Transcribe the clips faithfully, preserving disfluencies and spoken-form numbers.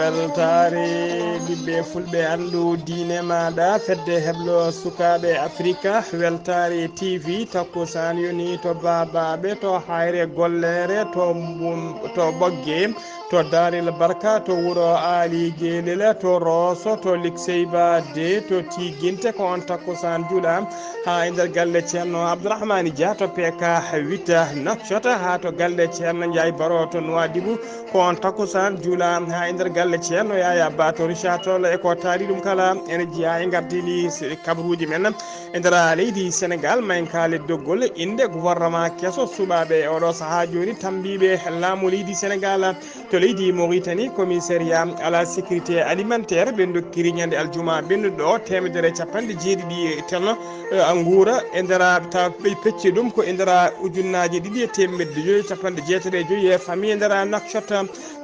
Weltaare ɓiɓɓe fulɓe, anndu diine maaɗa, fedde heblo sukaaɓe Afrika, weltaare T V, takkusaan yoni to baabaaɓe, to Hayre Gollere, to Mbum, to Ɓogge, to Daarel Barka, to wuro Aali Geelel, to Rooso, to Likseyba de, to Tiiginte, ko on takkusaan juula haa e nder galle Ceerno Abdourahmane Dia to P K huit Nouakchott, haa to galle Ceerno Ndiaye Baro to Nouadhibou, ko on takkusaan juula haa e nder galle Ceerno Yaya Ba to Richard Toll e ko taari ɗum kala. Ene jeyaa e gardini se-, kabaruuji men e nder leydi Senegal, maynkaale doggol innde gouvernement keso suɓaaɓe e oɗo sahaa jooni tambiiɓe laamu leydi Senegal. To leydi Mauritanie, commissariat à la sécurité alimentaire, ɓe dokkiri ñande aljuma ɓennuɗo teemedere e capanɗe jeeɗiɗi tonnes, eh, nguura e nder, taw ɓe pecci ɗum ko e nder ujunnaaje ɗiɗi e teemedde joyi e capanɗe jeetati e joyi e famille e nder Nouakchott.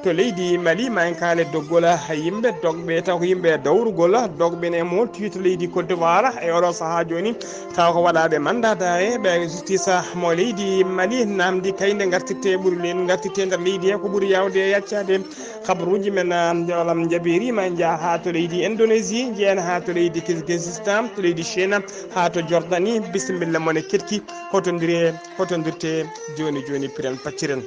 To leydi Mali, maynkaale doggol yimɓe dogɓe, taw ko yimɓe dawrugol, dogɓe ne moolti to leydi Côte d'Ivoire e oɗo sahaa jooni. Tawa ko waɗaaɓe mandat d'arrêt ɓe justice mo leydi Mali namdi kayde ngartirte ɓuri len, ngartirte nder leydi he ko ɓuri yawde e yaccaade. Kabaruuji men, ah, njoolam njaɓiriima, njaha haa to leydi Indonésie, njeyan haa to leydi Kirgizistan, to leydi Chine, haa to Jordanie. Bisimilla mon e ketki, hotondire, hotondirte jooni jooni, piren pacciren.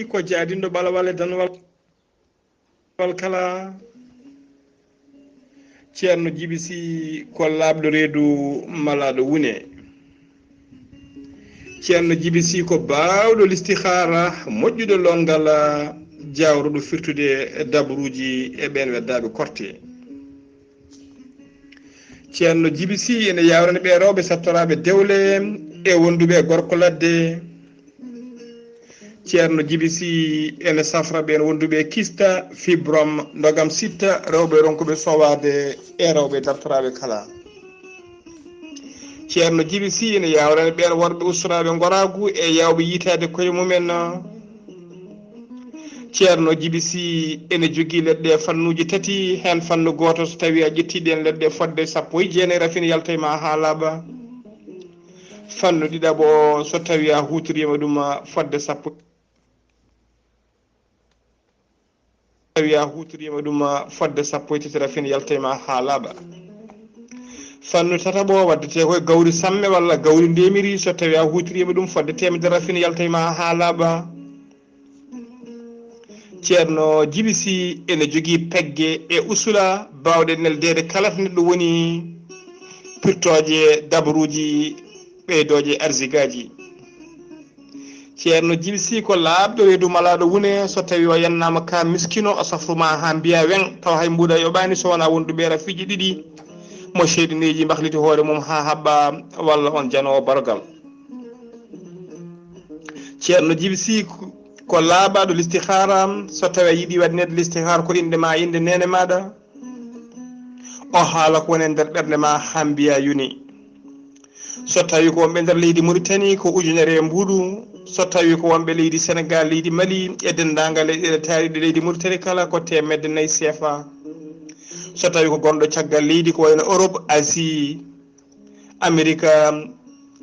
Ko jaadinɗo balawal e danwal kala. Ceerno Jibi Si ko laaɓɗo reedu malaaɗo wune. Ceerno Jibi Si ko baawɗo listihaara, moƴƴuɗo lonngal, jaawruɗo firtude dabruuji e ɓeen weddaaɓe korte. Ceerno Jibi Si ene yaawrani ɓe rewɓe sattoraaɓe dewle e wonduɓe e gorko ladde. Ceerno Jibi Si ene safra ɓeen wonduɓe e kista, fibrom, ndogam sitta, rewɓe ronkuɓe sowaade e rewɓe dartoraaɓe kala. Ceerno Jibi Si ene yaawrani ɓeen worɓe ustoraaɓe ngoraagu e yaawɓe yiytaade koye mumen. Ceerno Jibi Si ene jogii leɗɗe fannuuji tati, heen fannu gooto, so tawii a ƴettii ɗeen leɗɗe fodde sappo e jeenayi, rafin yalta e ma haa laaɓa. Fannu ɗiɗaɓo o, so tawii a huutoriima ɗum fodde sappo, tawi a huutoriima ɗum fodde sappo e tati, rafin yalta e ma haa laaɓa. Fannu tataɓo o, waddetee ko e gawri samme walla gawri ndemiri, so tawii a huutoriima ɗum fodde teemedere, rafin yalta e ma haa laaɓa. Ceerno Jibi Si ene jogii pegge e usula baawɗe neldeede kala to neɗɗo woni, pirtooje dabruuji, ɓeydooje arzigaaji. Ceerno Jibi Si ko laaɓɗo reedu malaaɗo wune, so tawii o yennaama ka miskino, o safru ma haa mbiya weŋ, tawa hay mbuuɗa yoɓaani so wonaa wonduɓe rafiiji ɗiɗi, mo seyɗineeji mbahliti hoore mum haa haɓɓa, walla on janoowo barogal. Ceerno Jibi Si ko laaɓaaɗo listihaara, so tawii a yiɗi waɗaneede listihaara ko innde ma, innde neene maaɗa, o haala ko woni e nder ɓernde ma haa mbiya yoni. So tawii ko wonɓe nder leydi Mauritanie, ko ujunere e mbuuɗu. So tawii ko wonɓe leydi Senegal, leydi Mali e denndaangal leyɗeele taariiɗe leydi Mauritanie kala, ko teemedde nayi C F A. So tawii ko gonɗo caggal leydi ko wayno Europe, Asie, Amerika,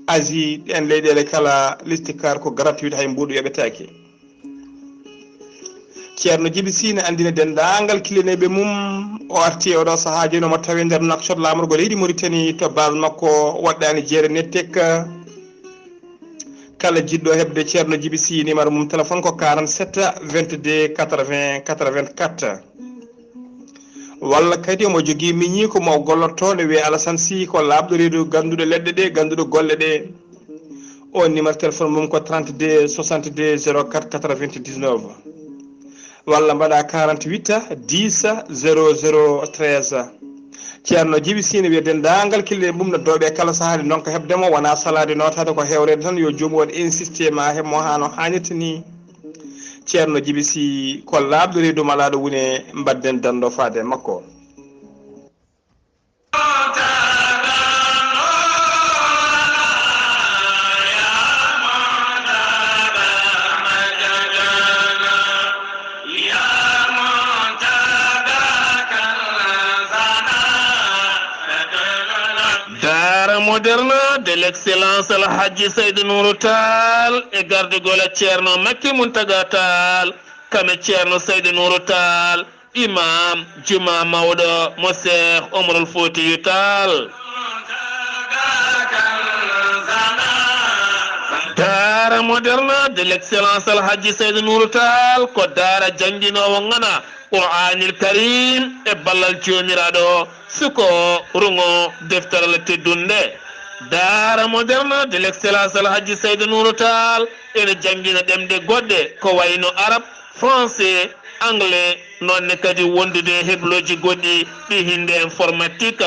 Asie, ɗeen leyɗeele kala, listihaara ko gratuit, hay mbuuɗu yoɓetaake. Ceerno Jibi Si ne anndina denndaangal killineeɓe mum, o arti e oɗo sahaa jooni, omo tawi nder Nouakchott, laamorgo leydi Mauritanie, to base makko woɗɗaani jeere Nettek. Kala jiɗɗo heɓde Ceerno Jibi Si, numéro mum téléphone ko quarante-sept, vingt-deux, quatre-vingts, quatre-vingt-quatre. Walla kadi omo jogii miñiiko mo o gollotoo, ne wiyee Alassane Sy, ko laaɓɗo reedu, gannduɗo leɗɗe ɗe, gannduɗo golle ɗe. O numéro téléphone mum ko trente-deux, soixante-deux, zéro quatre, quatre-vingt-dix-neuf. Walla mbaɗa quarante-huit, dix, zéro zéro treize. Ceerno Jibi Si ne wiya denndaangal killineeɓe mum no dooɓe kala sahaa, ɗi ndonka heɓde mo, wonaa salaade nootaade, ko hewreede tan, yo joomum waɗ insisté ma heɓ mo haa no haanirta ni. Ceerno Jibi Si ko laaɓɗo reedu malaaɗo wune, mbaɗden danndo faade e makko. Moderne de l'excellence Alhaji Saïd Nourou Tall e gardugol Ceerno Makki Muntaga Tall, kame Ceerno Saïd Nourou Tall, imam juma mawɗo mo Cheikh Omarul Foutiyou Tall. Daara moderne de l'excellence Alhaji Saïd Nourou Tall ko daara jannginoowo ngana Qur'aanil Kariim e ballal Joomiraaɗo, suko ruŋo defteral teddunde. Daara moderne de l'excellence Alhaji Saïd Nourou Tall ene janngina ɗemɗe goɗɗe ko wayno Arab, Français, Anglais, noon ne kadi wondude e heblooji goɗɗi ɗi hinnde informatique.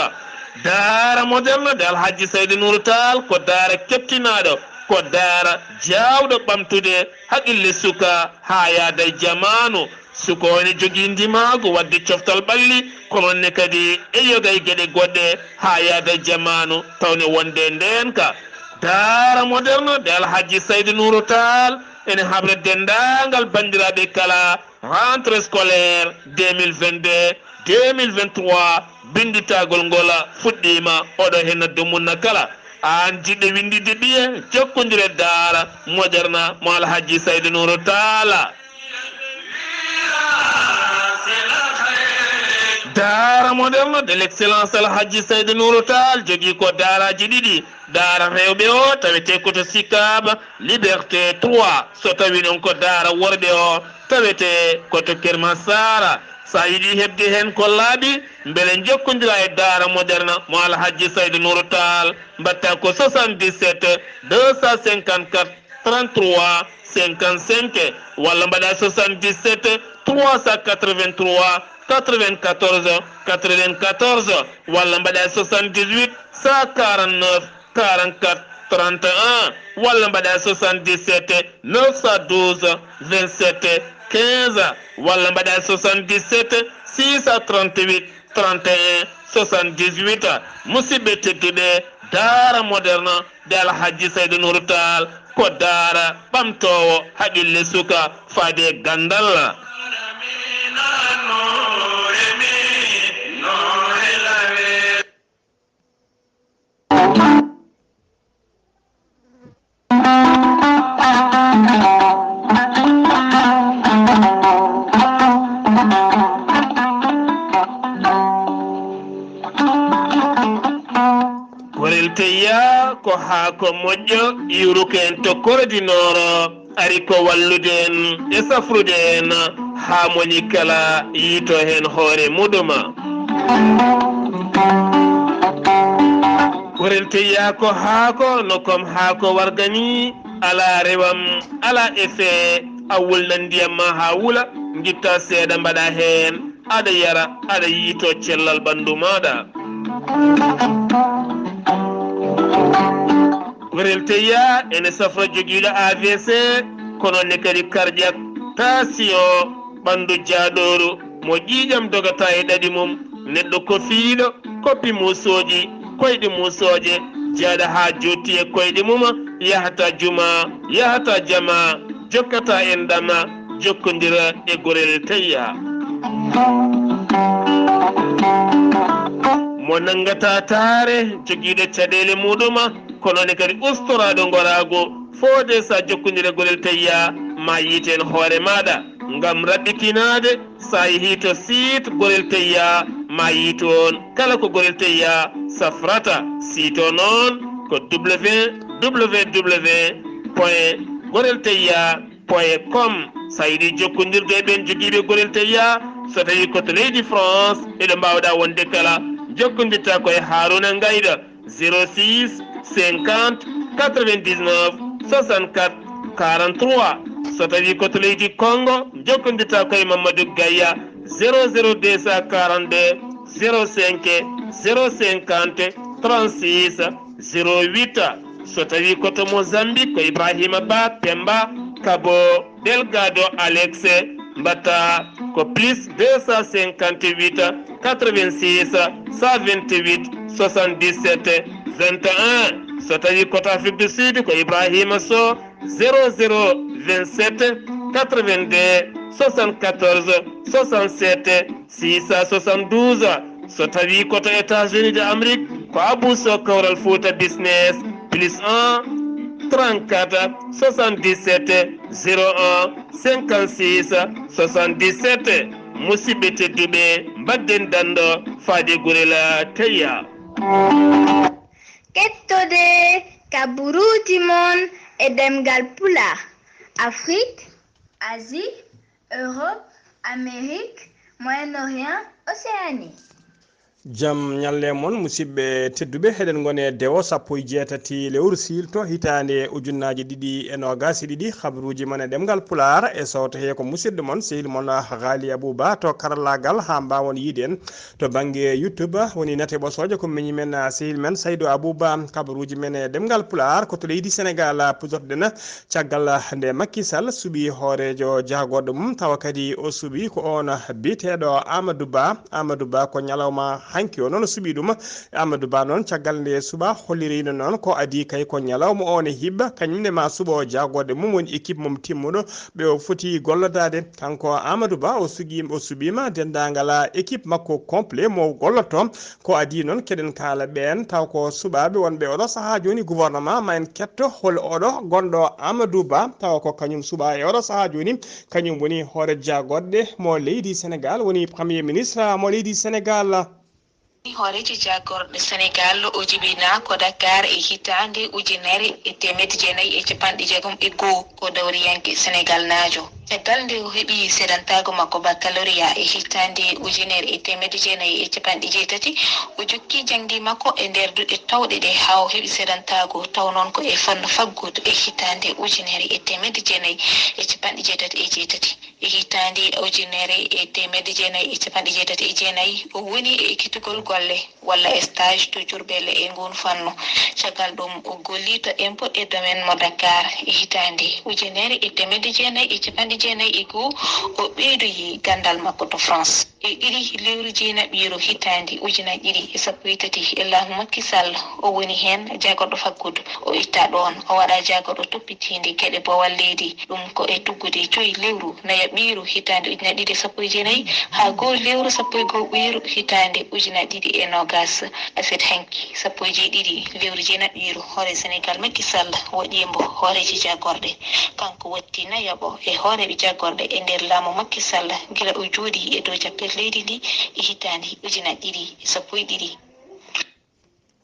Daara moderne de Alhaji Saïd Nourou Tall ko daara keptinaaɗo, ko daara jaawɗo ɓamtude haqille suka haa yaada e jamaanu. Suka o ene jogii ndimaagu waɗde coftal ɓalli, kono ne kadi e yoga e geɗe goɗɗe haa yaada e jamaanu, tawne wonde e ndeenka. Daara moderne de Alhaji Saïd Nourou Tall ene habra denndaangal banndiraaɓe kala rentrée scolaire deux mille vingt-deux, deux mille vingt-trois, binnditagol ngol fuɗɗiima, oɗo heen addu munna kala. Aan jiɗɗo winnditde ɓiye, jokkondire daara moderne mo Alhaji Saïd Nourou Tall. Daara moderne de l'excellence Alhaji Saïd Nourou Tall jogii ko daaraaji ɗiɗi. Daara rewɓe o tawetee ko to Sicap Liberté trois. So tawii noon ko daara worɓe o tawetee ko to Keur Massar. So a yiɗi heɓde heen ko laaɓi, mbele njokkondiraa e daara moderne mo Alhaji Saïd Nourou Tall, mbaɗtaa ko soixante-dix-sept deux cent cinquante-quatre trente-trois cinquante-cinq, walla mbaɗaa soixante-dix-sept trois cent quatre-vingt-trois quatre-vingt-quatorze quatre-vingt-quatorze, walla mbaɗaa soixante-dix-huit cent quarante-neuf quarante-quatre trente et un, walla mbaɗaa soixante-dix-sept neuf cent douze vingt-sept quinze, walla mbaɗaa soixante-dix-sept six cent trente-huit trente et un soixante-dix-huit. Musidɓe tedduɓe, daara moderne de Alhaji Saïd Nourou Tall ko daara ɓamtoowo haqille suka faade e ganndal. Gorel Teyya ko haako moƴƴo iwruko en to Corée du Nord, ari ko wallude en e safrude en haa moni kala yiito heen hoore muɗum. Gorel Teyya ko haako no kom haako warga ni, alaa rewam, alaa effet, a wulnan ndiyam ma haa wula, ngitta seeɗa mbaɗa heen, aɗa yara, aɗa yiito cellal ɓanndu maaɗa. Gorel Teyya ene safra jogiiɗo A V C, kono ne kadi cardiaque, tension, ɓanndu jaaɗooru, mo ƴiiƴam dogata e ɗaɗi mum, neɗɗo kofiiɗo, koppi muusooji, koyɗe muusooje, jaaɗa haa jootti e koyɗe mum, yahata juma, yahata jama, jokkata enɗam, jokkondira e Gorel Teyya. Mo nanngata taare, jogiiɗo caɗeele muɗum, kono ne kadi ustoraaɗo ngoraagu, foode so a jokkondira e Gorel Teyya, ma yiite heen hoore maaɗa. Ngam raɓɓitinaade, so a yehii to site Gorel Teyya, ma yiit toon kala ko Gorel Teyya safrata. Site o noon ko W W W point gorel teyya point com. So a yiɗi jokkondirde e ɓeen jogiiɓe Gorel Teyya, so tawii ko to leydi France, eɗo mbaawɗa wonde kala, jokkondirta ko e Haruna Ngayda, zéro six cinquante quatre-vingt-dix-neuf soixante-quatre quarante-trois. So tawii ko to leydi Congo, jokkondirta ko e Mamadou Gaya, zéro zéro deux cent quarante-deux zéro cinq zéro cinquante trente-six zéro huit. So tawii ko to Mozambique, ko Ibrahima Ba Pemba Kabo Delgado Alex, mbaɗta ko plus deux cent cinquante-huit quatre-vingt-six cent vingt-huit soixante-dix-sept vingt et un. So tawii ko to Afrique du Sud, ko Ibrahima Sow, zéro zéro vingt-sept quatre-vingt-deux soixante-quatorze soixante-sept six cent soixante-douze. So tawii ko to États-Unis de Amérique, Faabu so kawral Fuuta Business, plus un, trente-quatre, soixante-dix-sept, zéro un, cinquante-six, soixante-dix-sept. Musidɓe tedduɓe, mbaɗden danndo faade gure la teyya. Kettode kaburuuji mon e ɗemngal Pulaar, Afrique, Asie, Europe, Amérique, Moyen-Orient, Océanie. Jam ñalle mon, musidɓe tedduɓe. Eɗen ngoni e dewo sappo e jeetati lewru siilto, hitaande ujunnaaji ɗiɗi e noogaas e ɗiɗi. Habaruuji mon e ɗemngal Pulaar, e sawto he ko musidɗo mon, sehil mon Haali Abou Ba to karallaagal, haa mbaawon yiide en to bannge YouTube. Woni nate ɓosoojo ko miñi men, sehil men Saydu Abou Ba. Habaruuji men e ɗemngal Pulaar ko to leydi Senegaal pujotoɗen. Caggal nde Macky Sall suɓi hooreejo jaagorɗo mum, tawa kadi o suɓi ko oon biyeteeɗo Amadou Ba. Amadou Ba ko ñalawma hanki o noon o suɓi ɗum. Amadou Ba noon, caggal nde suɓa, hollirino noon ko adii kay ko ñalawma o ne hibba, kañum ne ma suɓo jaagorɗe mum, woni équipe mum timmuɗo, ɓe o foti gollodaade. Kanko Amadou Ba o sugi-, o suɓiima denndaangal équipe makko complet mo gollotoo. Ko adii noon, keɗen kaala ɓeen, taw ko suɓaaɓe wonɓe oɗo sahaa jooni gouvernement, ma en ketto hol oɗo gonɗo Amadou Ba, tawa ko kañum suɓaa e oɗo sahaa jooni, kañum woni hoore jaagorɗe mo leydi Senegaal, woni premier ministre mo leydi Senegaal. Hooreejo jaagorɗe Senegaal o jibinaa ko Dakar e hitaande ujunere e teemedde jeenayi e capanɗe jeegom e goo, ko dawriyanke Senegaalnaajo. Caggal nde o heɓi seedantaago makko baccalauréat e hitaande ujunere e teemedde jeenayi e capanɗe jeetati, o jokki jaŋde makko e nder duɗe tawɗe ɗe haa o heɓi seedantaago, taw noon ko e fannu faggudu e hitaande ujunere e teemedde jeenayi e capanɗe jeetati e jeetati. E hitaande ujunere e teemedde jeenayi e capanɗe jeetati e jeenayi, o woni e ekkitugol golle walla stage to Diourbel e nguun fannu. Caggal ɗum, o golli to Impôts et Domaines mo Dakar. E hitaande ujunere e teemedde jeenayi e capanɗe jeenayi e goo, o ɓeydoyi ganndal makko to France. E ɗiɗi lewru jeenaɓiru hitaande ujunaaji ɗiɗi e sappo e tati e laamu Macky Sall, o woni heen jaagorɗo faggudu. O itta ɗoon, o waɗa jaagorɗo toppitiinde geɗe boowal leydi. Ɗum ko e tuggude joyi lewru nayaɓiru hitaande ujunaaji ɗiɗi e sappo e jeenayi haa goo lewru sappo e goo ɓiru hitaande ujunaaji ɗiɗi e noogaas. Aset hanki, sappo e jeeɗiɗi lewru jeenaɓiru, hoore Senegaal Macky Sall waɗi mbo hooreejo jaagorɗe. Kanko watti nayaɓo e hooreeɓe jaagorɗe e nder laamu Macky Sall gila o jooɗi e dow cappel leydi ndi e hitaande ujunaaji ɗiɗi e sappo e ɗiɗi.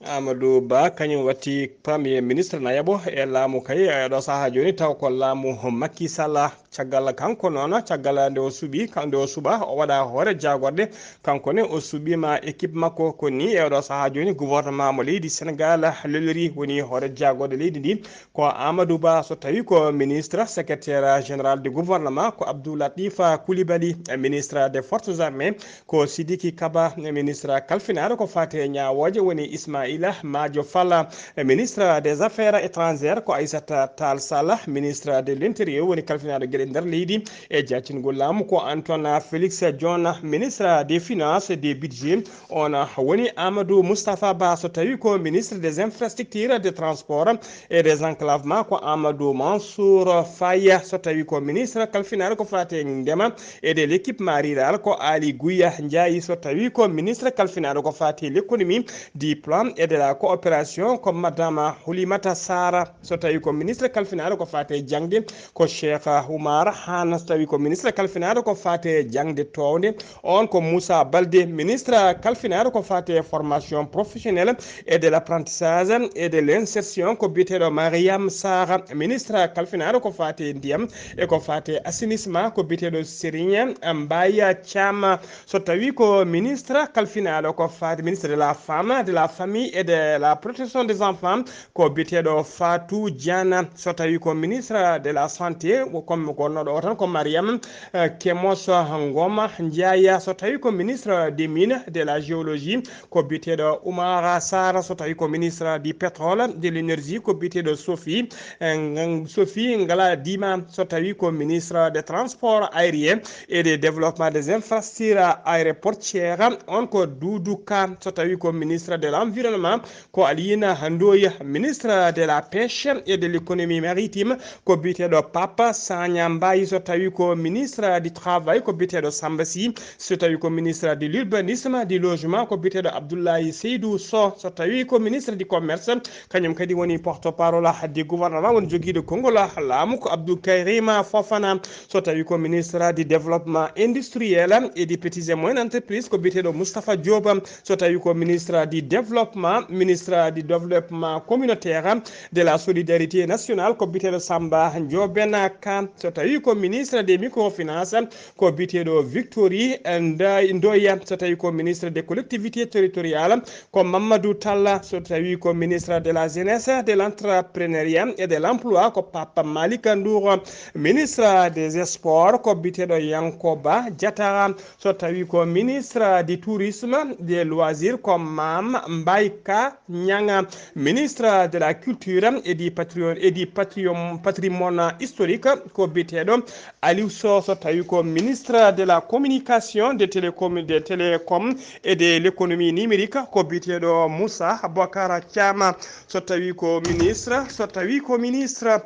Amadou Ba kañum watti premier ministre nayaɓo e laamu kay, e ɗo sahaa jooni, taw ko laamu Macky Sall. Caggal kanko noon, caggal nde o suɓi, ka-, nde o suɓa, o waɗa hoore jaagorɗe, kanko ne o suɓiima équipe makko. Ko ni e oɗo sahaa jooni gouvernement mo leydi Senegaal lelori, woni hoore jaagorɗe leydi ndi ko Amadou Ba. So tawi ko ministre secrétaire général du gouvernement ko Abdou Latif Coulibaly, ministre des forces armées ko Sidiki Kaba, ministre kalfinaaɗo ko faati e ñaawooje woni Ismaïla Madior Fall, ministre des affaires étrangères ko Aïssata Tall Sall, ministre de l'intérieur woni kalfinaaɗo geɗe nder leydi e jaacingol laamu ko Antoine Félix Diome, ministre des finances et des budgets. On woni Amadou Moustapha Ba. So tawi ko ministre des infrastructures, des transports et des enclavements ko Amadou Mansour Faye. So tawi ko ministre kalfinaaɗo ko faati e ndema e de l'équipement rural ko Aly Ngouille Ndiaye. So tawi ko ministre kalfinaaɗo ko faati e l'économie, du plan et de la coopération ko madame Houlimata Sarr. So tawi ko ministre kalfinaaɗo ko faati e jaŋde ko Cheikh Oumar Anne. So tawi ko ministre kalfinaaɗo ko faati e jaŋde toownde, on ko Moussa Baldé. Ministre kalfinaaɗo ko faati e formation professionnelle et de l'apprentissage et de l'insertion ko biyeteeɗo Mariam Sarr. Ministre kalfinaaɗo ko faati e ndiyam e ko faati e assainissement ko biyeteeɗo Serigne Mbaye Thiam. So tawi ko ministre kalfinaaɗo ko faati, ministre de la femme, de la famille et de la protection des enfants ko biyeteeɗo Fatou Diana. So tawi ko ministre de la santé, comme gonnooɗo o tan ko Mariam, eh, Kemos Ngoma Ndiaye. So tawi ko ministre des mines, de la géologie ko biyeteeɗo Oumar Sarr. So tawi ko ministre du pétrole, de l'énergie ko biyeteeɗo Sophie, eh, Ngang-, Sophie Ngaladima. So tawi ko ministre des transports aériens et de développement des infrastructures aéroportuaires, on ko Doudou Ka. So tawi ko ministre de l'environnement ko Aliyina Ndoye. Ministre de la pêche et de l'économie maritime ko biyeteeɗo Papa Sagna. Mbaye, so tawi ko ministre du travail ko biyeteeɗo Samba Sy, so tawi ko ministre de l'urbanisme, du logement ko biyeteeɗo Abdoulaye Seydou Sow, so tawi ko ministre du commerce, kañum kadi woni porte parole du gouvernement, woni jogiiɗo konngol laamu ko Abdou Karim Fofana, so tawi ko ministre du développement industriel et des petites et moyennes entreprises ko biyeteeɗo Moustapha Diop, so tawi ko ministre du développement, ministre du développement communautaire, de la solidarité nationale ko biyeteeɗo Samba Ndiobène Ka, so tawi ko ministre des microfinances ko biyeteeɗo Victory Nda- Ndoye, so tawi ko ministre des collectivités territoriales ko Mamadou Talla, so tawi ko ministre de la jeunesse, de l'entrepreneuriat et de l'emploi ko Papa Malick Ndour, ministre des sports ko biyeteeɗo Yankoba Diatara, so tawi ko ministre du tourisme, des loisirs ko Mame Mbaye Ka Niang, ministre de la culture et du patrio- et du patrio- patrimoine historique ko biyeteeɗo Aliou Sow, so tawi ko ministre de la communication, des télécom, des télécoms et de l'économie numérique ko biyeteeɗo Moussa Bokar Thiam, so tawi ko ministre, so tawi ko ministre,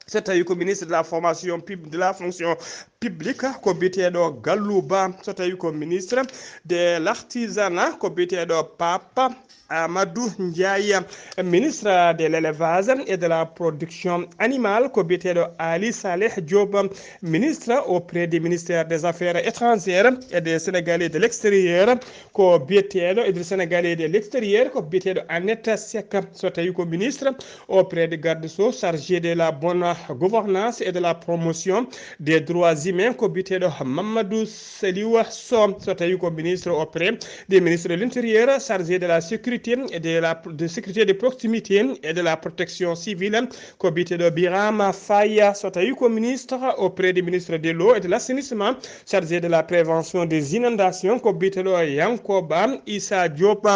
so tawi ko ministre de la formation pub- de la fonction publique ko biyeteeɗo Gallouba, so tawi ko ministre de l'artisanat ko biyeteeɗo Papa Amadou Ndiaye, ministre de l'élevage et de la production animale ko biyeteeɗo Ali Saleh Diop, ministre auprès du ministère des Affaires étrangères et des Sénégalais de l'extérieur ko biyeteeɗo, et des Sénégalais de l'extérieur ko biyeteeɗo Annette Seck, so tawi ko ministre auprès du garde-chaud chargé de la bonne gouvernance et de la promotion des droits humains ko biyeteeɗo Mamadou Saliou Sow, so tawi ko ministre auprès du ministre de l'intérieur chargé de la sécurité et de la de sécurité de proximité et de la protection civile ko biyeteeɗo Birama Faye, so tawi ko ministre auprès du ministre de l'eau et de l'assainissement chargé de la prévention des inondations ko biyeteeɗo Yankoba Issa Diop,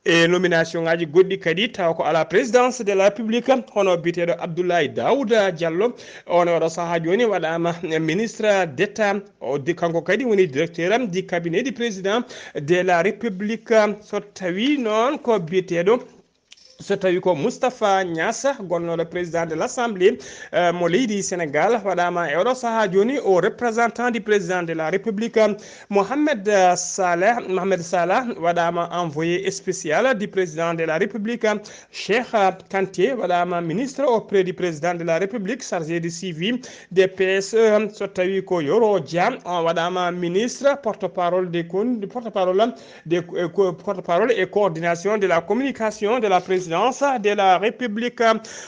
e nomination ngaji goɗɗi kadi tawa ko à la présidence de la République, hono biyeteeɗo Abdoulaye Daouda Diallo, on oɗo sahaa jooni waɗaama ministre d'État, o di- kanko kadi woni directeur du cabinet du président de la République, so tawi noon ko biyeteeɗo so tawi ko Moustapha Niass, gonnooɗo président de l'Assemblée, eh, mo leydi Sénégal, waɗaama e oɗo sahaa jooni o représentant du président de la République, Mohamed, eh, Saleh, Mohamed Salah, waɗaama envoyé spécial du président de la République, Cheikh Kanté, waɗaama ministre auprès du président de la République chargé du suivi des P S E, so tawi ko Yoro Dia, on waɗaama ministre porte-parole des con- porte-parole de, eh, co- porte-parole et coordination de la communication de la présidence de la République.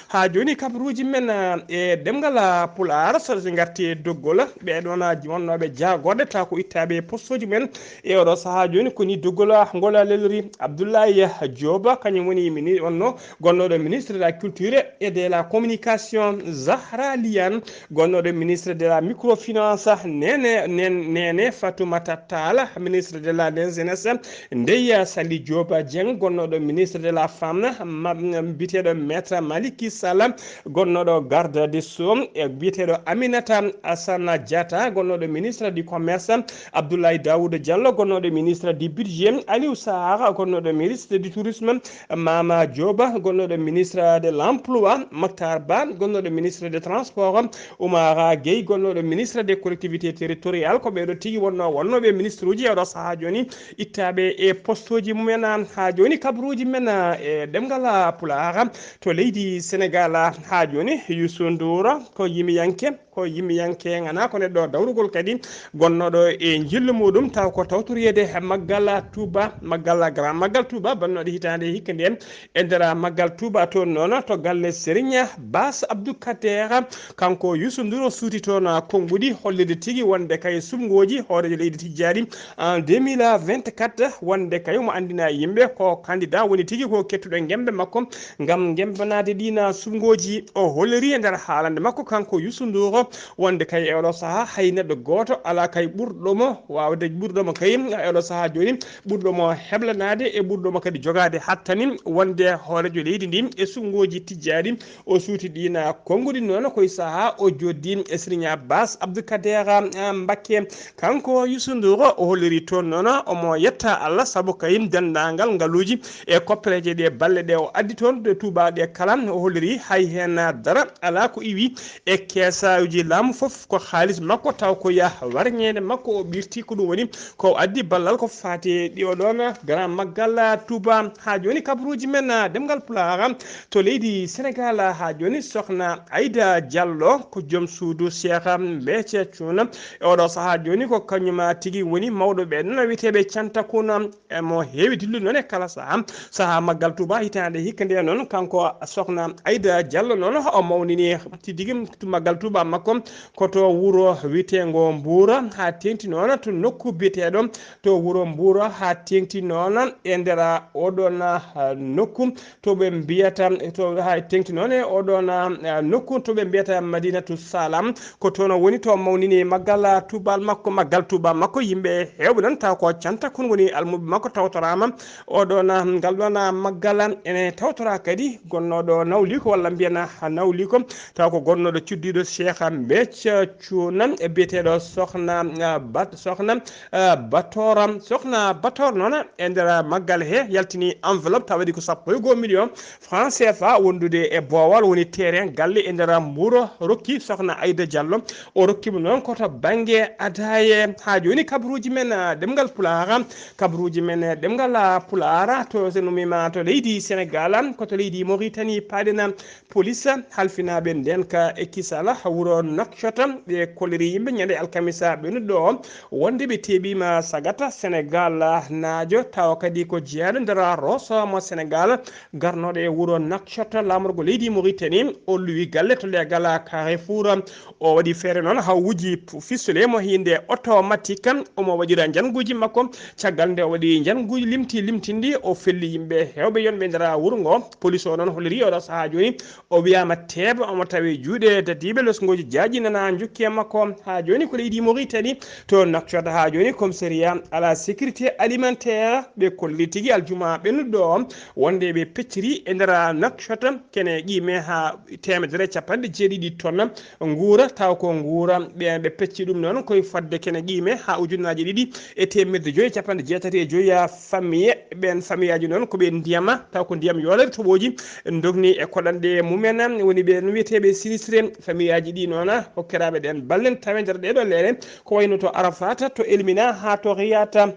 Haa jooni kabaruuji men, eh, e ɗemngal, ah, Pulaar, so ngarti e doggol, ɓee ɗoon, ah, wonnooɓe jaagorɗe taw ko ittaaɓe e postooji men e oɗo sahaa jooni, ko nii doggol, ah, ngol lelori. Abdoulaye Diop, kañum woni mini-, wonno gonnooɗo ministre de la culture et de la communication. Zahra Liane, gonnooɗo ministre de la microfinance, Nene, Nen- Nene Fatoumata Tall, ministre de la jeunesse, Ndeye Saly Diop Dieng, gonnooɗo ministre de la femme, ma- biyeteeɗo maître Maliki Sall, gonnooɗo garde des sceaux, e biyeteeɗo Aminata Assana Diatta, gonnooɗo ministre du commerce, Abdoulaye Daouda Diallo, gonnooɗo ministre du budget, Aliou Sarr, gonnooɗo ministre du tourisme, Mama Diop, gonnooɗo ministre de l'emploi, Mactar Ba, gonnooɗo ministre de transport, Oumara Gueye, gonnooɗo ministre des collectivités territoriales. Ko ɓeeɗo tigi wonno wonnooɓe ministre uji e oɗo sahaa jooni ittaaɓe e postooji mumen. Haa jooni kabaruuji men e ɗemngal Pulaar to leydi Sénégal. Haa jooni Youssou Ndour ko yimiyanke, ko yimiyanke ŋanaa ko neɗɗo dawrugol kadi gonnooɗo e njillu muɗum, taw ko tawtoreede maggal Touba, maggal Grand Maggal Touba bannooɗe hitaande hikka nden. E nder maggal Touba toon noon to galle Serigne Bass Abdou Kader, kanko Youssou Ndour o suuti toon konnguɗi hollirde tigi wonde kay suɓngooji hooreejo leydi tijjaani en deux mille vingt-quatre, wonde kay omo anndina yimɓe ko candidat woni tigi ko kettuɗo ngembe makko ngam ngembanaade ɗiin suɓngooji. O holliri e nder haalande makko kanko Youssou Ndour wonde kay e oɗo sahaa hay neɗɗo gooto alaa kay ɓurɗo mo waawde, ɓurɗo mo kay e oɗo sahaa jooni, ɓurɗo mo heblanaade e ɓurɗo mo kadi jogaade hattani wonde hooreejo leydi ndi e suɓngooji tijjaaɗi. O suuti ɗiin konnguɗi noon ko e sahaa o jooɗdi e Serigne Bass Abdou Kader, ah, Mbacké. Kanko Youssou Ndour o holliri toon noon omo yetta Allah sabu kay denndaangal ngaluuji e koppereeje ɗe balle ɗe o addi toon ɗe Touba ɗe kala. O holliri hay heen dara alaa ko iwi e keesaaji laamu fof ko haalis makko, taw ko yah warñeende makko o ɓirti. Ko ɗum woni ko addi ballal ko faati ɗi o ɗoon grand maggal Touba. Haa jooni kabaruuji men, ah, Ɗemngal Pulaar to leydi Senegaal, haa jooni sokhna Aida Diallo ko joom suudu Cheikh Béthio Thioune. E oɗo sahaa jooni ko kañum tigi woni mawɗo ɓe noon wiyeteeɓe Cantakun. Emo heewi dillude noon e kala sahaa. Sahaa maggal Touba hitaande hikka nde noon, kanko sokhna Aida Diallo noon o mawnini tigi maggal Touba makko ko to wuro wiyeteengo Mbuura, haa teeŋti noon to nokku biyeteeɗo to wuro Mbuura, haa teeŋti noon e nder oɗoon, ah, nokku to ɓe mbiyata, to haa teeŋti noon e oɗoon, ah, nokku to ɓe mbiyata Madinatu Salam. Ko toon o woni to mawnini maggal Touba makko, maggal Touba makko. Yimɓe heewɓe noon taw ko Cantakun woni almuɓɓe makko tawtoraama. Oɗoon, ah, ngal ɗoon, ah, maggal ene tawtoraa kadi gonnooɗo Nawliko walla mbiyen, ah, Nawliko, taw ko gonnooɗo cuddiiɗo Cheikh Béthio Thioune e biyeteeɗo sokhna, ah, Bat-, sokhna, ah, Batora. Sokhna Bator noon e nder maggal he yaltini enveloppe taw waɗi ko sappo e goo million franc C F A wondude e boowal woni terrain galle e nder Mbuura, rokki sokhna Aida Diallo. O rokki mo noon ko to bannge adaye. Haa jooni kabaruuji men, ah, Ɗemngal Pulaar, kabaruuji men, eh, Ɗemngal, ah, Pulaar to so numiima to leydi Senegaal, ko to leydi Mauritanie paaɗen police halfinaaɓe ndeenka e kisal wuro Nouakchott. Ɓe kolliri yimɓe ñande alkamisa ɓennuɗo o wonde ɓe teeɓiima sagata Senegaal naajo, tawa kadi ko jeyaaɗo nder Rosso mo Senegaal garnooɗo e wuro Nouakchott laamorgo leydi Mauritanie. O luwi galle to leegal Carrefour. O waɗi feere noon haa wuji pistolet mo hiinde automatique. Omo waɗira njannguuji makko. Caggal nde o waɗi njannguuji limti limtinɗi, o felli yimɓe heewɓe yonɓe nder wuro ngo. Police o noon holliri oɗo sahaa jooni o wiyaama teeɓa, omo tawi juuɗe dadiiɓe losngooji jaaji nana njokki e makko. Haa jooni ko leydi Mauritanie to Nouakchott, haa jooni commissariat à la sécurité alimentaire ɓe kolli tigi aljuma ɓennuɗo o wonde ɓe pecciri e nder Nouakchott kene qiime haa teemedere e capanɗe jeeɗiɗi tonnes nguura, taw ko nguura ɓe, ɓe pecci ɗum noon koye fodde kene qiime haa ujunnaaje ɗiɗi e teemedde joyi e capanɗe jeetati e joyi famille. Ɓeen famillaaji noon ko ɓe ndiyam, taw ko ndiyam yoolere toɓooji ndogni e koɗanɗe mumen, woni ɓe no wiyeteeɓe sinistré. Famillaaji ɗi noon hokkiraaɓe ɗeen ballen tawe nder ɗeeɗo leeɗe ko wayno to Arafata, to Elmina haa to Riyata.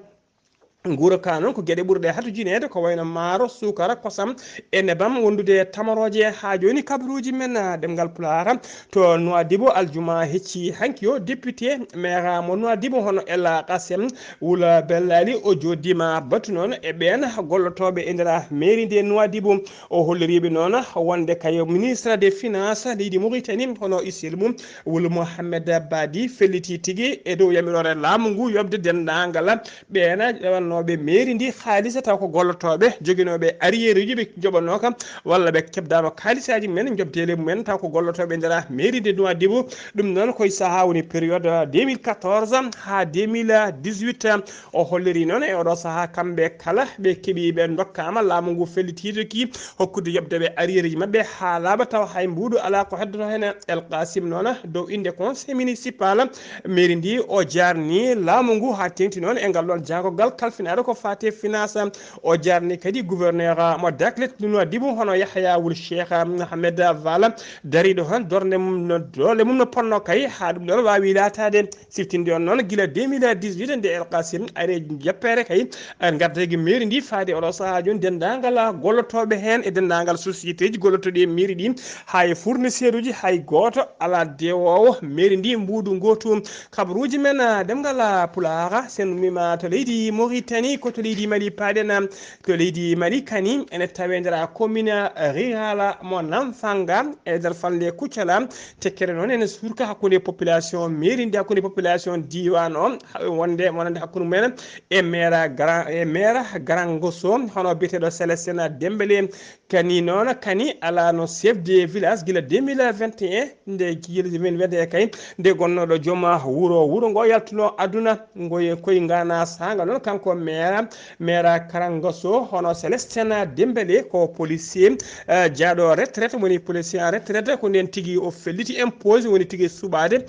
Nguura ka noon ko geɗe ɓurɗe hatujineede ko wayno maaro, suukara, kosam e nebam wondude e tamarooje. Haa jooni kabaruuji men, ah, Ɗemngal Pulaar to Nouadhibou aljuma hecci hanki o député maire mo Nouadhibou hono El Qassem Wul Bellali o jooɗiima batu noon e ɓeen gollotooɓe e nder mairie nde Nouadhibou. O holliriiɓe noon wonde kayo ministre des finances leydi Mauritanie hono Isselmou Wul Mohamed Badi felliti tigi e dow yamiroore laamu ngu yoɓde denndaangal ɓeena rewannooɓe mairie ndi haalisa taw ko gollotooɓe joginooɓe arrière uji ɓe njoɓanooka walla ɓe keɓdaano kaalisaaji mumen njoɓdeele mumen taw ko gollotooɓe nder mairie de Nouadhibou. Ɗum noon koye sahaa woni période deux mille quatorze haa deux mille dix-huit. O holliri noon e oɗo sahaa kamɓe kala ɓe keɓi ɓe ndokkaama laamu ngu fellitiiɗo ki hokkude yoɓde ɓe arrière uji maɓɓe haa laaɓa taw hay mbuuɗu alaa ko heddoto heen. El Qasim noon dow innde conseil municipal mairie ndi o jaarni laamu ngu haa teeŋti noon e ngal ɗoon jaagorgal kalfinaaɗo ko faati e finance. O jaarni kadi gouverneur mo Daklet Nouadhibou hono Yahya Wul Cheikh Mohamed Vala dariiɗo heen doole mum no, doole mum no potnoo kay haa ɗum ɗoon waawi laataade. Siftinde on noon gila deux mille dix-huit nde El Qasim ari e jappeere kay ngardeegi mairie ndi faade oɗo sahaa jooni denndaangal gollotooɓe heen e denndaangal société ji gollotooɗi e mairie ɗi haa e fournisseur uji hay gooto alaa dewoowo mairie ndi mbuuɗu ngootu. Kabaruuji men, ah, Ɗemngal, ah, Pulaar, sen mima to leydi Mauritanie, ko to leydi Mali paaɗen, ah, to leydi Mali kani, ene tawe nder commune rurale mo Namfanga, e nder falnde Kucala, tekkere noon ene surka hakkunde population mairie ndi, hakkunde population diiwaan o, ha-, wonde, wonande hakkunde mumen e maire Gara-, e maire Garangoso, hono biyeteeɗo Célestin Dembélé, kani noon, kani alaano chef de village gila deux mille vingt et un, nde gila deux mille vingt et un kay, nde gonnooɗo jooma wuro, wuro ngo yaltuno aduna, ngoye koye ngana saanga noon, kanko Mera mera karangaso hono Célestin Dembélé ko policier, eh, jaaɗo retraite, woni policier en retraite. Ko nden tigi o felliti impose, woni tigi suɓaade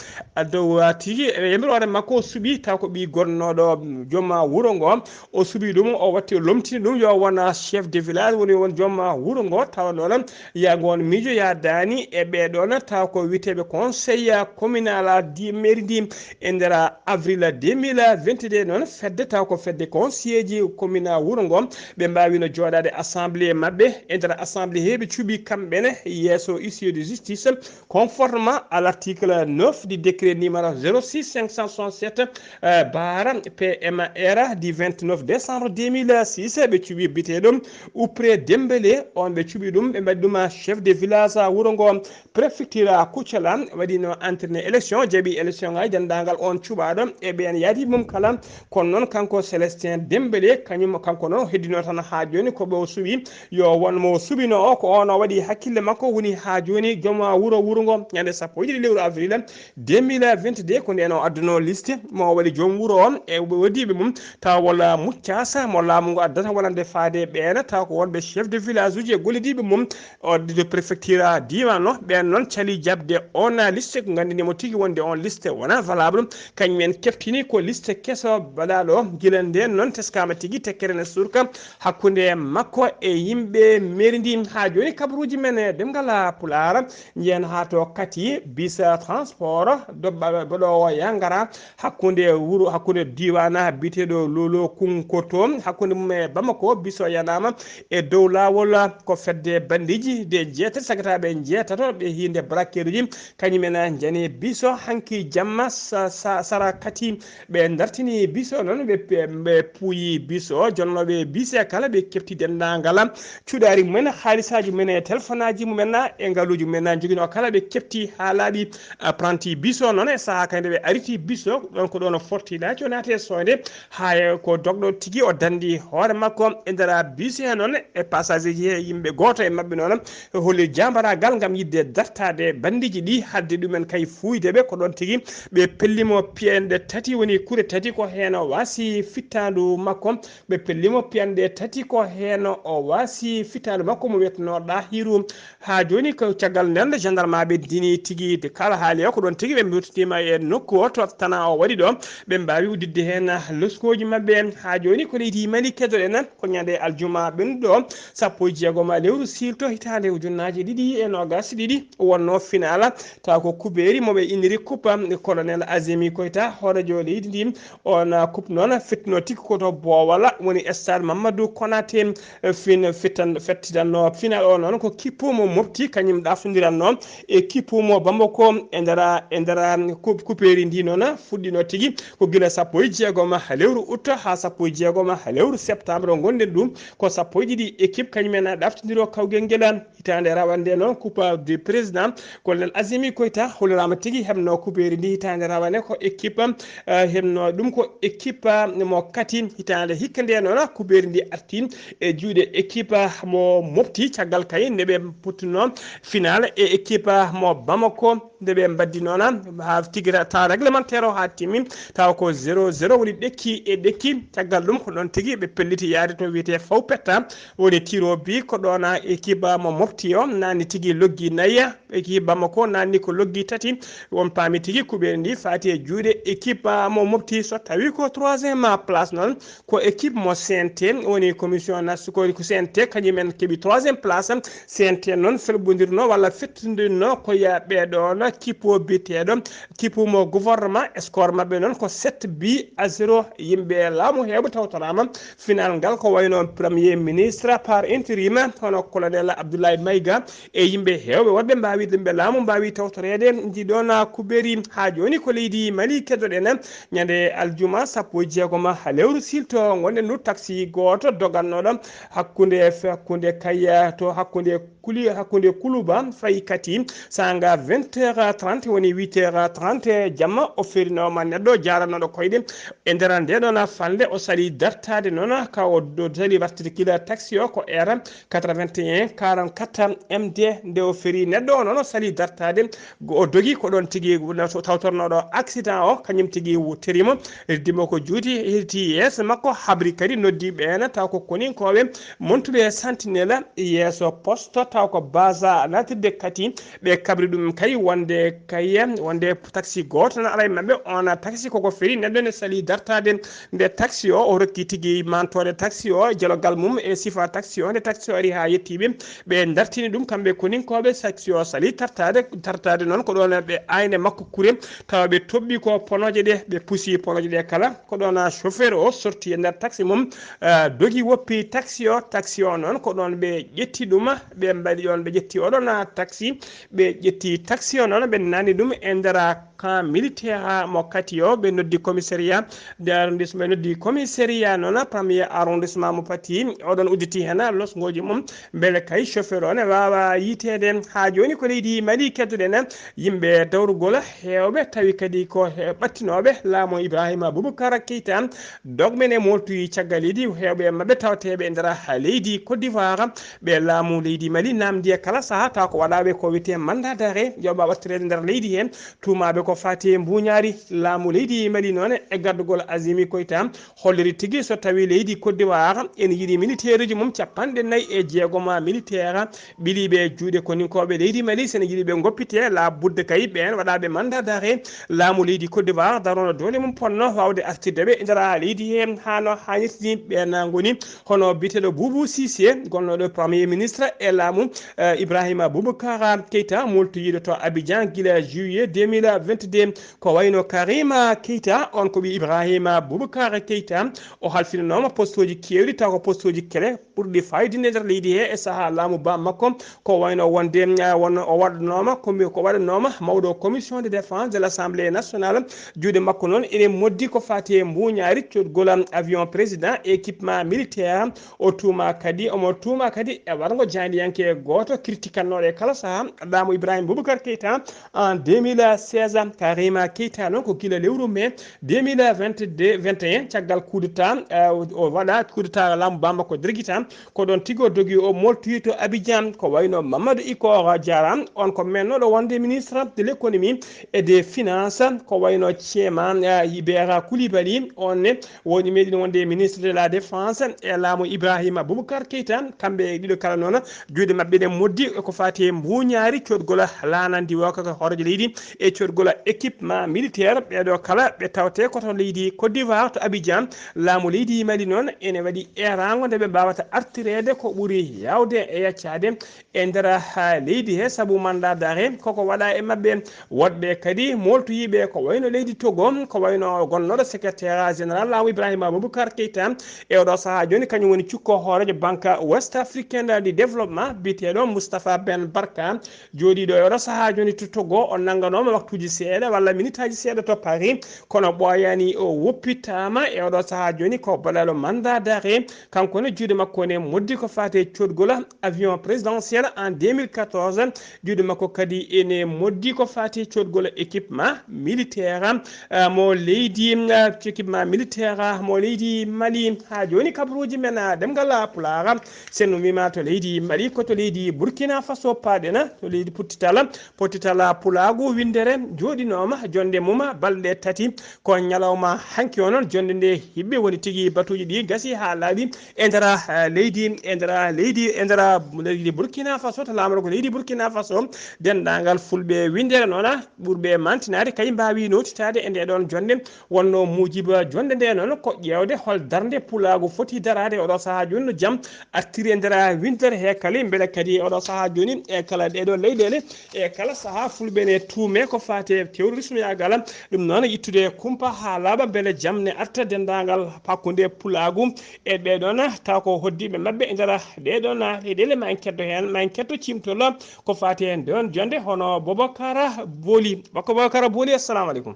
dow, ah, tigi e yamiroore makko o suɓi taw ko ɓi gonnoɗo joom wuro ngo. O suɓi ɗum, o watti, o lomtini ɗum yo wona chef de village, woni won joom wuro ngo. Tawa noon ya ngon miijo ya daani e ɓeɗon taw ko witeɓe conseil communal di mairie ndi. E nder avril deux mille vingt-deux noon, fedde taw ko fedde conseiller ji commune wuro ngo, ɓe mbawino jooɗade assemblée maɓɓe. E nder assemblée he ɓe cuɓi kamɓene yeeso huissier de justice, conformément à l'article neuf du décret numéro zéro six cinq cent soixante-sept, euh, barre P M R du vingt-neuf décembre deux mille six. Ɓe cuɓi biteɗo Upre Dembélé, on ɓe cuɓi ɗum, ɓe mbaɗi ɗum chef de village wuro ngo. Préfecture Kucala waɗino entraîné élection, jaɓi élection ngaji, denndaangal on cuɓaaɗo e ɓeen yaadi mum kala. Kono noon, kanko Célestin Dembélé, kañum, kanko noon, o heddino tan haa jooni ko ɓe o suɓi, yo won mo o suɓino o, ko on o waɗi hakkille makko, woni haa jooni joom wuro, wuro ngo, ñande sappo e ɗiɗi lewru avril deux mille vingt-deux, ko ndeen o adduno liste mo o waɗi joom wuro o e wodiiɓe mum, tawa walla muccaasa mo laamu ngu addata wonande faade ɓeen, tawa ko wonɓe chef de village uji e gollidiiɓe mum, o de préfecture diiwaan o. Ɓeen noon cali jaɓde on liste, ko nganndini mo tigi wonde on liste wonaa valable. Kañum en keɓtini ko liste keso baɗaaɗo o. Gila ndeen noon teskaama tigi tekkere ne surka hakkunde makko e yimɓe mairie ndi. Haa jooni kabaruuji men e ɗemngal Pulaar, njeyen haa to Kati, bus transport do-, baɗoowo yangara hakkunde wuro, hakkunde diiwaan biyeteeɗo Lolo Kunkoto, hakkunde mum e Bamako, bus o yanaama e dow laawol. Ko fedde bandiiji de jeetati, sagataaɓe jeetato ɓe hiinde braqueruji, kañum en njani bus o hanki jamma sa-, sa-, sara Kati. Ɓe dartini bus o noon, ɓe pe-, ɓe puuyi bus o, jonnooɓe bus e kala ɓe keɓti denndaangal cuɗaari mumen, haalisaaji mumen e telefonaaji mumen e ngaluuji mumen. Joginoo kala ɓe keɓti haa laaɓi. Apprenti bus o noon, e sahaa kadi nde ɓe ariti bus o, ɗon ko ɗon o forti laaci o naati e soynde, haa e ko dogɗo tigi o danndi hoore makko e nder bus he noon, e passager ji he yimɓe, gooto e maɓɓe noon holi jaambaraagal ngam yiɗde dartaade bandiiji ɗi, haɗde ɗumen kay fuuyde ɓe. Ko ɗon tigi ɓe pelli mo piyanɗe tati, woni kure tati, ko heen o waasi fittaandu makko. Ɓe pelli mo piyanɗe tati, ko heen o waasi fittaandu makko mo wiyetnoo Ɗahiru. Haa jooni ko caggal nden gendarme ɓe dini tigi de kala haali o, ko ɗon tigi ɓe mbiwtitima e nokku o to tana o waɗi ɗo. Ɓe mbaawi udditde heen loskooji maɓɓe. Haa jooni ko leydi Mali kedoɗen ko ñande aljuma ɓennuɗo sappo e jeegom lewru siilto hitaande ujunnaaji ɗiɗi e noogas ɗiɗi wonno final. Tawa ko kubeeri mo ɓe inniri Coupe Colonel Azimi Koita, hoorejo leydi ndi. On, uh, coupe noon fettuno tigi ko to Bowal, woni stade Mamadou Konaté, eh, fin-, fettan-, fettitanno final o noon ko kippu mo Mopti, kañum ɗaftondiranno e kippu mo Bamako e ndera, e ndera coup-, coupeeri ndi noon fuɗɗino tigi ko gila sappo e jeegom lewru août haa sappo e jeegom lewru septembre. Ngonɗen ɗum ko sappo e ɗiɗi équipe, kañum en ɗaftondiro kawgel ngel. Hitaande rawande noon, Coupe du Président, Colonel Azimi Koita holliraama tigi heɓno kubeeri ndi hitaande rawande ko équipe, eh, heɓno ɗum ko équipe, eh, mo Kati. Hitaande hikka nde noon, kubeeri ndi arti e juuɗe équipe mo Mopti, caggal kay nde ɓe pottuno final e équipe mo Bamako, nde ɓe mbaddi noon haa tigi ta réglementaire o haa timmi, tawa ko zéro zéro woni ɗekki e ɗekki. Caggal ɗum ko ɗon tigi ɓe pelliti yaade to wiyetee Fawpetta, woni tiro bi ko ɗon équipe mo Mopti o naanni tigi loggi nayi, équipe Bamako naanni ko loggi tati. On paami tigi kuɓeeri ndi faati e juuɗe équipe mo Mopti, so tawi ko troisième place noon ko équipe mo C N T, woni commission nas-, ko, ko C N T kañum en keɓi troisième place. C N T noon felɓondirno walla fettondirno ko ya ɓeɗon kippo biyeteɗo kippu mo gouvernement. Score maɓɓe noon ko sept buts à zéro. Yimɓe laamu heewɓe tawtoraama final ngal, ko wayno premier ministre par intérim, hono colonel Abdoulaye Maïga, e yimɓe heewɓe wonɓe mbaawi, yimɓe laamu mbaawi tawtoreede ndi ɗon kubeeri. Haa jooni ko leydi Mali keddoɗen. Ñande aljuma sappo e jeegom ha lewru siilto, ngonɗen ɗo taxi gooto dogannoɗo hakkunde, hakkunde Kayya to hakkunde Kuli hakkunde kuluba fayi kati sanga vingt heures trente woni huit heures trente jamma, o ferinooma neɗɗo jaaranooɗo koyɗe e nder nde ɗon falnde. O sali dartaade noon ka o do- sali wartude kila taxi o ko R quatre-vingt-un quarante-quatre M D. Nde o feri neɗɗo o noon, o sali dartaade, o dogi ko ɗoon tigi tawtornooɗo accident o, kañum tigi terimo, heddimo ko juuti, hedditi yeeso makko, habri kadi noddi ɓeen taw ko koninkooɓe montuɓe Sentinelle yeeso poste, taw ko basa latirde kati. Ɓe kabri ɗum kay wonde kay wonde taxi gooto na ara e maɓɓe, on taxi koko feri neɗɗo ne sali dartaade. Nde taxi o, o rokki tigi mantoode taxi o, jalogal mum e sifa taxi o. Nde taxi o ari haa yettiiɓe, ɓe dartini ɗum kamɓe koninkooɓe, taxi o sali tartaade, tartaade noon ko ɗoon ɓe ayne makko kure, tawa ɓe toɓɓi ko ponooje ɗe, ɓe pusi ponooje ɗe kala. Ko ɗoon chauffeur o sorti e nder taxi mum, eh, dogi woppi taxi o. Taxi o noon ko ɗoon ɓe ƴetti ɗum, ɓe mbaɗi ɗoon, ɓe ƴetti oɗon taxi, ɓe ƴetti taxi o noon, ɓe nani ɗum e nder camp militaire mo Kati o, ɓe noddi commissariat de arrondissement, ɓe noddi commissariat noon premier arrondissement mo Pati. Oɗon udditi heen losngooji mum, mbele kay chauffeur o ne waawa yiiteede. Haa jooni ko leydi Mali keddoɗen, yimɓe dawrugol heewɓe tawi kadi ko he- ɓattinooɓe laamu Ibrahima Boubacar Keita. Dogmen e moltuyi caggal leydi, heewɓe maɓɓe tawteeɓe e nder leydi Côte d'Ivoire, ɓe laamu leydi Mali namdi e kala saha taw ko waɗaɓe ko wiyete mandat d'arrêt, yoɓa wattireede nder leydi he. Tuumaaɓe ko faati e mbuuñaari. Laamu leydi Mali noon e gardugol Azimi Koita holliri tigi so tawi leydi Côte d'Ivoire ene yiɗi militaire uji mum capanɗe nayi e jeegoma militaire ɓiliiɓe e juuɗe koninkooɓe leydi Mali, sene yiɗi ɓe ngoppite, laabudde kay ɓeen waɗaɓe mandat d'arrêt. Laamu leydi Côte d'Ivoire darono doole mum ponno waawde artirde ɓe e nder leydi he, hano haanirtini. Ɓeen ngoni hono biyeteeɗo Boubou Cissé, gonnooɗo premier ministre e laamu, eh, Ibrahima Boubacar Keita, moltoyiiɗo to Abidjan gila juillet deux mille vingt-deux. Ko wayno Karima Keita, on ko ɓii Ibrahima Boubacar Keita, o halfinanooma postooji keewɗi, taw ko postooji kele ɓurɗi faayidinnde nder leydi he e sahaa laamu ba makko. Ko wayno wonde, eh, wonno o waɗnooma, commi-, ko waɗanooma mawɗo commission de défense de l'Assemblée nationale. Juuɗe makko noon ene moddi ko faati e mbuuñaari coodgol avion président, équipement militaire. O tuuma kadi, omo tuuma kadi e waɗngo jaandiyanke gooto critiquannooɗo e kala saha laamu Ibrahima Boubacar Keita en deux mille seize. Karima Keita noon ko gila lewru mai deux mille vingt-deux, vingt et un, caggal coup d'État, eh, o waɗa coup d'État, laamu ba makko dirgita, ko ɗoon tigi o dogi o moltoyi to Abidjan. Ko wayno Mamadou Ikor Diarra, on ko mennooɗo wonde ministre de l'économie et des finances, ko wayno Thiema, eh, Ibera Coulibaly, on ne woni meɗen wonde ministre de la défense e laamu Ibrahima Boubacar Keita. Kamɓe ɗiɗo kala noon juuɗe maɓɓe ɗe moddi ko faati e mbuuñaari coodgol laana ndiwooka ko hooreejo leydi e coodgol équipement militaire. Ɓeeɗo kala ɓe tawte ko to leydi Côte d'Ivoire, to Abidjan. Laamu leydi Mali noon ene waɗi eeraango nde ɓe mbaawata artireede ko ɓuri yaawde e yaccaade e nder, ha, leydi he sabu mandat d'arrêt koko waɗa e maɓɓe. Woɗɓe kadi moltoyiiɓe ko wayno leydi Togo, ko wayno gonnooɗo secrétaire général laamu Ibrahima Boubacar Keita e oɗo saha jooni, kañum woni cukko hooreejo Banque West Africaine de Développement biyeteeɗo Moustapha Ben Barka, jooɗiiɗo e oɗo saha jooni to Togo. O nannganooma waktuuji seeɗa walla minitaaji seeɗa to Paris, kono ɓooyaani o woppitaama e oɗo saha jooni. Ko baɗɗo mandat d'arrêt, kanko ne juuɗe makko ne moddi ko faati e coodgol avion présidentiel en deux mille quatorze. Juuɗe makko kadi ene moddi ko faati e coodgol équipement militaire, eh, mo leydi, eh, équipement militaire mo leydi Mali. Ha jooni kabaruuji men, eh, ɗemngal Pulaar, sen no wiima to leydi Mali, ko to leydi Burkina Faso paaɗen, to leydi Pottitala. Pottitala Pulaagu winndere jooɗinooma, jonnde mum balɗe tati. Ko ñalawma hanki o noon, jonnde nde hiɓɓe woni tigi batuuji ɗi gasi haa laaɓi e nder, eh, leydi, e nder leydi, e nder leydi Burkina Faso, to laamorgo leydi Burkina Faso. Denndaangal fulɓe winndere noon, ɓurɓe mantinaade, kay mbaawi nootitaade e nde ɗoon jonnde. Wonno muujiba jonnde nde noon ko ƴeewde hol darnde Pulaagu foti daraade e oɗo sahaa jooni no jam artiri e nder winndere he kala, mbele kadi e oɗo sahaa jooni e kala ɗeɗo leyɗeele, e kala sahaa fulɓe ne tuume ko faati e terrorisme yaagal. Ɗum noon ittude kumpa haa laaɓa mbele jam ne arta denndaangal hakkunde Pulaagu e ɓee ɗoon taw ko hoddiiɓe maɓɓe e nder ɗee ɗoon leyɗeele. Ma en keddo heen, ma en keddo ciimtol ko faati e ndeen jonnde hono Bobakara Booli. Bako Bobakara Booli, assalamu aleykum.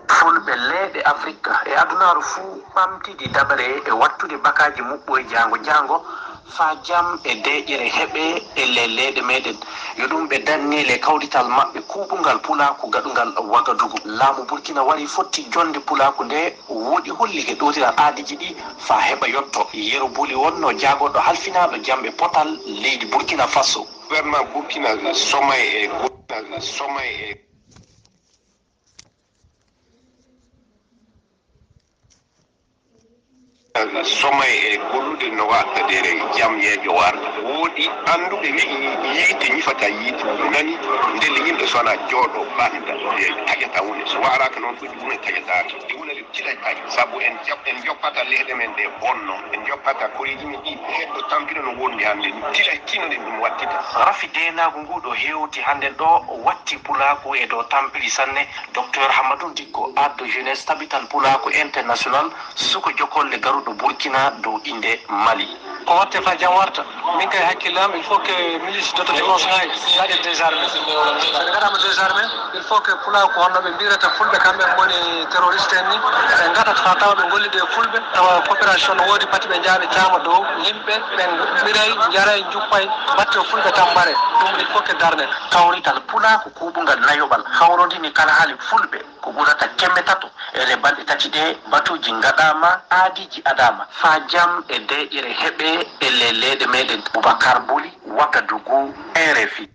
Fulɓe leyɗe Afrika e adunaaru fuu ɓamtidi dabare e wattude bakaaji muɓɓo e jaango jaango, Faa jam e deeƴere heɓee e le leyɗe meeɗen. Yo ɗum ɓe dannee le kawrital maɓɓe kuuɓungal pulaaku gaɗungal Wagadugu. Laamu Burkina warii fotti jonnde pulaaku nde wooɗi holli e ɗootiral aadiiji ɗi faa heɓa yotto. Yero Boli wonnoo jaagorɗo halfinaaɗo jam e potal leydi Burkina Faso. Gouvernement Burkina somay e Burkina somay e somay e gollude no waɗtadere jam yeejo warde. Wooɗi annduɓe wi'i yiite ñifata yiite nani, ndelle yimɓe so wonaa jooɗo bannda e taƴata wune. So waaraaka noon fuɗi wune taƴataake. E wonere tilay paƴ, sabu en jap-, en joppata lehɗe men ɗe bonno, en joppata koreeji men ɗi heddo tampino no wondi hannde ni. Tilay tino ɗen ɗum wattita. Rafi deenaagu ngu ɗo hewti hannden ɗo watti pulaaku e dow tampiri sanne. Docteur Hamadou Dikko, addo jeunesse tabital pulaaku international, suko jokolle garuɗo Burkina dow innde Mali. Ko watte fa jam warta. Min kay hakkille am, il faut que ministre d'autodéfense ngaji gaɗe désarmé. So ɓe gaɗama désarmé, il faut que pulaaku ko honno ɓe mbirata fulɓe kamɓe ngoni terroriste en ni. Ɓe gaɗata fa tawa ɓe gollide e fulɓe, tawa coopération no woodi, pati ɓe njaaɓe caama dow yimɓe, ɓe mbiray, njaray, njuppay, mbatte fulɓe tambare. Ɗum il faut que darne. Kawrital pulaaku kuuɓungal nayoɓal hawrondini kala haali fulɓe ko ɓurata keme tato e le balɗe tati ɗe batuuji ngaɗaama, aadiiji adaama, faa jam e deeƴere heɓee e le leyɗe meeɗen. Boubacar Boli, Wagadugu, R F I.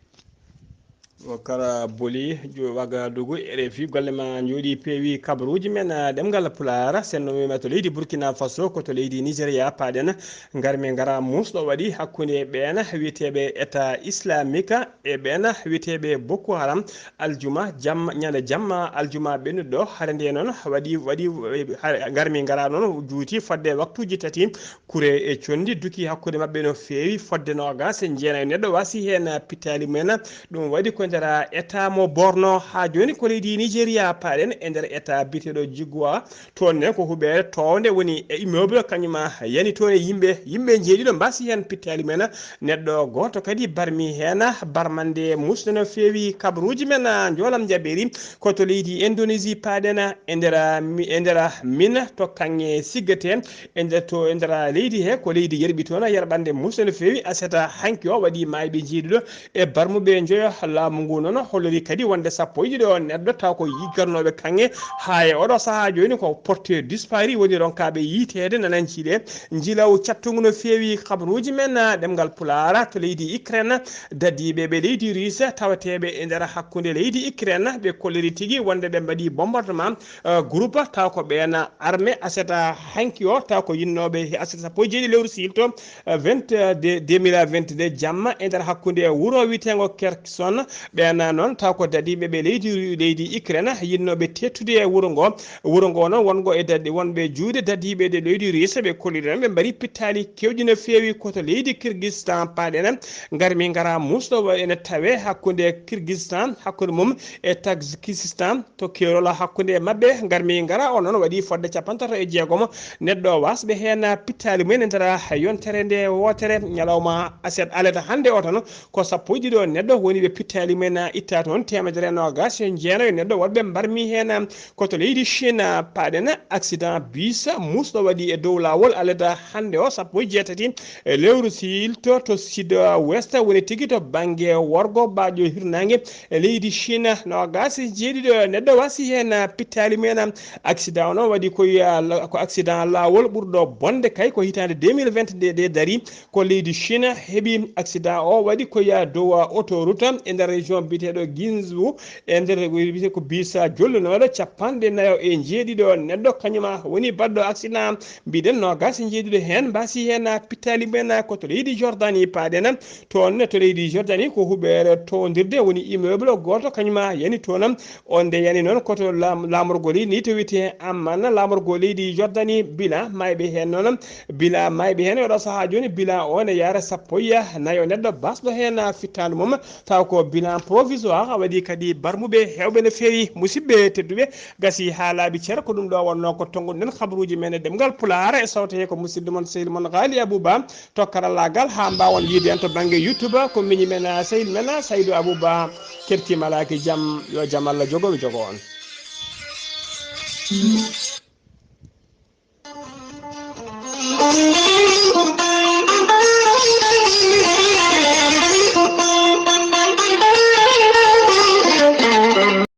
Boubacar Boli, jo-, Wagadugu, R F I, golle ma njooɗi peewi kabaruuji men, ah, ɗemngal Pulaar, senno mi ma to leydi Burkina Faso, ko to leydi Nigeria paaɗen, ngar mi ngara muusɗo waɗi hakkunde ɓeen wiyeteeɓe État Islamique e ɓeen wiyeteeɓe Boko Haram. Aljuma jamma, ñande jamma aljuma ɓennuɗo ɗo, hare nde noon waɗi, waɗi, eh, hare, ngar mi ngara noon juuti fodde waktuuji tati, kure e conndi duki hakkunde maɓɓe no feewi fodde noogas e jeenayi neɗɗo wasi heen pittaali mumen. Ɗum waɗi ko nder état mo Borno. Haa jooni ko leydi Nigeria paaɗen e nder état biyeteeɗo Jigwa. Toon ne ko huɓeere toownde woni e immeuble, kañum ma yani toon e yimɓe, yimɓe njeeɗiɗo mbasi heen pittaali mumen. Neɗɗo gooto kadi barmi heen, barmande musde no feewi kabaruuji men, ah, njoolam jaɓeeri. Ko to leydi Indonésie paaɗen e nder, mi-, e nder min to kaŋŋe Siggateen, e nder to, e nder leydi he, ko leydi yerɓi toon, yerɓande musde no feewi. Aset hanki o waɗi maayɓe njeeɗiɗo e barmuɓe njoyo. Laamu ngu noon hollori kadi wonde sappo e ɗiɗo neɗɗo taw ko yiggatnooɓe kaŋŋe. Haa e oɗo sahaa jooni ko porté disparu woni ronkaaɓe yiiteede, nananciiɗe. Njilaw cattungu no feewi kabaruuji men, ah, ɗemngal Pulaar to leydi Ukraine, dadiiɓe ɓe leydi Russe tawateeɓe e nder hakkunde leydi Ukraine, ɓe kolliri tigi wonde ɓe mbaɗi bombardement, ah, groupe, taw ko ɓeen armée aset hanki o, taw ko yinnooɓe he aset sappo e jeeɗiɗi lewru siilto, ah, vingt, ah, de-, deux mille vingt-deux jamma e nder hakkunde wuro wiyeteengo Kherson. Ɓeen noon taw ko dadiiɓe ɓe leydi, leydi Ukraine yinnooɓe teettude e wuro ngo. Wuro ngo noon wongo e dadi-, wonɓe juuɗe dadiiɓe ɗe leydi Russe, ɓe kolliri noon ɓe mbaɗi pittaali keewɗi no feewi ko to leydi Kirgistan paaɗen. Ngar mi ngara muusɗo wa-, ene tawee hakkunde Kirgistan, hakkunde mum e Tajikistan, to keerol hakkunde maɓɓe. Ngar mi ngara o noon waɗi fodde cappantato e jeegom neɗɗo wasɓe heen pittaali mumen e nder yontere nde wootere ñalawma aset alata hannde o tan. Ko sappo e ɗiɗo neɗɗo woni ɓe pittaali mumen itta toon, teemedere e noogas e jeenayo neɗɗo wonɓe mbarmi heen. Ko to leydi Chine paaɗen accident bus muusɗo waɗi e dow laawol alata hannde o, sappo e jeetati e lewru siilto to sud ouest, woni tigi to bannge worgo baajo hirnaange e leydi Chine. Noogas e jeeɗiɗo neɗɗo wasi heen pittaali mumen. Accident o noon waɗi ko, ah, la-, ko accident laawol ɓurɗo bonde kay ko hitaande deux mille vingt-deux nde dari. Ko leydi Chine heɓi accident o, waɗi ko yaa dow autoroute e nder région biyeteeɗo Guizhou, e nder wiyetee ko bisa jollunooɗo capanɗe nayo e jeeɗiɗo neɗɗo, kañum ma woni baɗɗo accident. Mbiɗen noogas e jeeɗiɗo heen mbasi heen pittaali mumen ko to leydi Jordanie paaɗen. Toon ne to leydi Jordanie ko huɓeere towndirde woni immeuble gooto, kañum ma yani toon. On nde yani noon ko to laam-, laamorgo leydi ni to wiyetee Amman, laamorgo leydi Jordanie, bilan maayɓe heen noon. Bilan maayɓe heen oɗo sahaa jooni, bilan o ne yaara sappo e nayo neɗɗo basɗo heen fittaandu mum. Taw ko bilan provisoire waɗi kadi barmuɓe heewɓe no feewi. Musidɓe tedduɓe, gasi haa laaɓi cer, ko ɗum ɗo wonnoo ko tonnguɗen kabaruuji men e ɗemngal Pulaar e sawte he ko musidɗo mon sehil mon Ghali Abouba. To karallaagal haa mbaawon yiide en to bannge YouTube, ko miñi men, sehil men Saydou Abouba. Kerti malaaki jam, yo jam Allah jogo ɓe jogo on.